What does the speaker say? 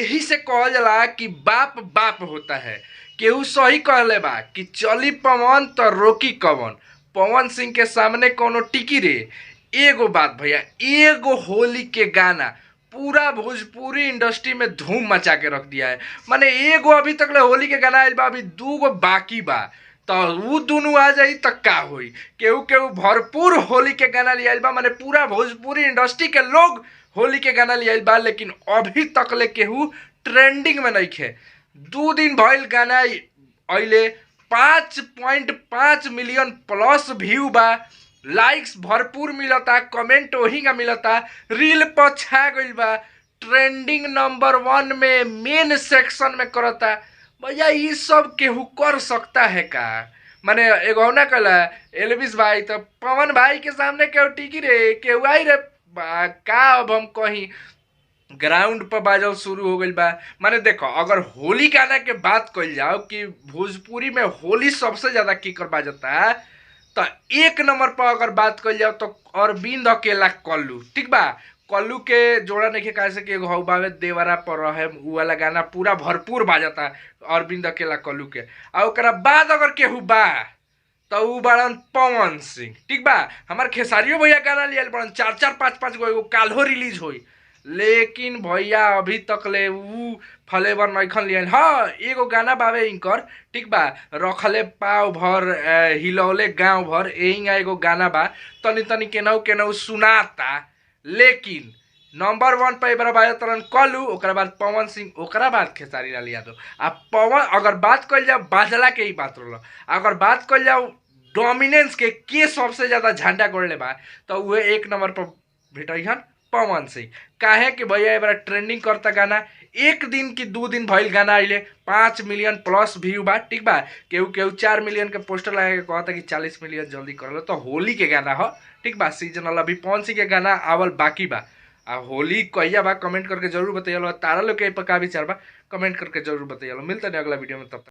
यही से कहल जाला कि बाप बाप होता है। केहू सही कहले बा कि चली पवन तो रोकी कवन, पवन सिंह के सामने कोनो टिकी रे। एगो बात भैया, एगो होली के गाना पूरा भोजपुरी इंडस्ट्री में धूम मचा के रख दिया है। माने एगो अभी तक ले होली के गाना आइल बा, अभी दूगो बाकी बा, तो उ दुनू आ जाई त का होई। केहू केहू भरपूर होली के गाना लियाइल बा, माने पूरा भोजपुरी इंडस्ट्री के लोग होली के गाना लियाइल बा, लेकिन अभी तक ले केहू ट्रेंडिंग में नइखे। 2 दिन भइल गाना अइले, 5.5 मिलियन प्लस व्यू बा, लाइक्स भरपूर मिलता, कमेंट वही का मिलता, रील पर छा गइल बा, ट्रेंडिंग नंबर 1 में मेन सेक्शन में करता। भैया ये सब केहू कर सकता है का? माने एगो ना कहला एल्विश भाई, तो पवन भाई के सामने केहू टिकी रे, केहू आई रे का? अब हम कहीं ग्राउंड पर बाजल शुरू हो गइल बा। माने देखो, अगर होली गाना के बात कइल जाओ कि भोजपुरी में होली सबसे ज़्यादा केकर बाजता, तो 1 नंबर पर अगर बात कइल जाओ तो अरविंद अकेला कल्लू, ठीक बा। कल्लू के जोड़ा नहीं काहे से कि एगो हौ बावे देवरा पर रहे, उ वाला गाना पूरा भरपूर बाजता अरविंद अकेला कल्लू के। आ ओकरा बाद अगर केहू बा तो उ बड़न पवन सिंह, ठीक बा। हमार खेसारियो भैया गाना लियल बड़न, 4 4 5 5 गो, एगो काल्हो रिलीज होई, लेकिन भैया अभी तक ले उ फ्लेवर नइखन लियल। हाँ, एगो गाना बावे इनकर, ठीक बा, रखले पाव भर हिलौले गाँव भर, यही एगो गाना बा, तनी तनी केनाहू केनाहू सुनाता। लेकिन नंबर 1 पर एबार बाजा तरन कल्लू, ओकरा बाद पवन सिंह, ओकरा बाद खेसारी लाल यादव। आ पवन अगर बात कइल जाओ बाजला के ही बात रहल, अगर बात कइल जाओ डोमिनेंस के सबसे ज़्यादा झंडा गड़ले बा, तो उहे 1 नंबर पर भेटैहन पवन सिंह। काहे कि भैया एबार ट्रेंडिंग करता गाना, 1 दिन की 2 दिन भइल गाना आइले, 5 मिलियन प्लस व्यू बा, ठीक बा। केहू केहू 4 मिलियन के पोस्टर लगा के कहता कि 40 मिलियन जल्दी कर लो, तो होली के गाना हो, ठीक बा। सीजनल अभी पवन सिंह के गाना आवल बाकी बा। आ होली कहिया बा कमेंट करके जरूर बताइए। तारा लोग के पर का विचार बा कमेंट करके जरूर बताइए। मिलते हैं अगला वीडियो में, तब तक।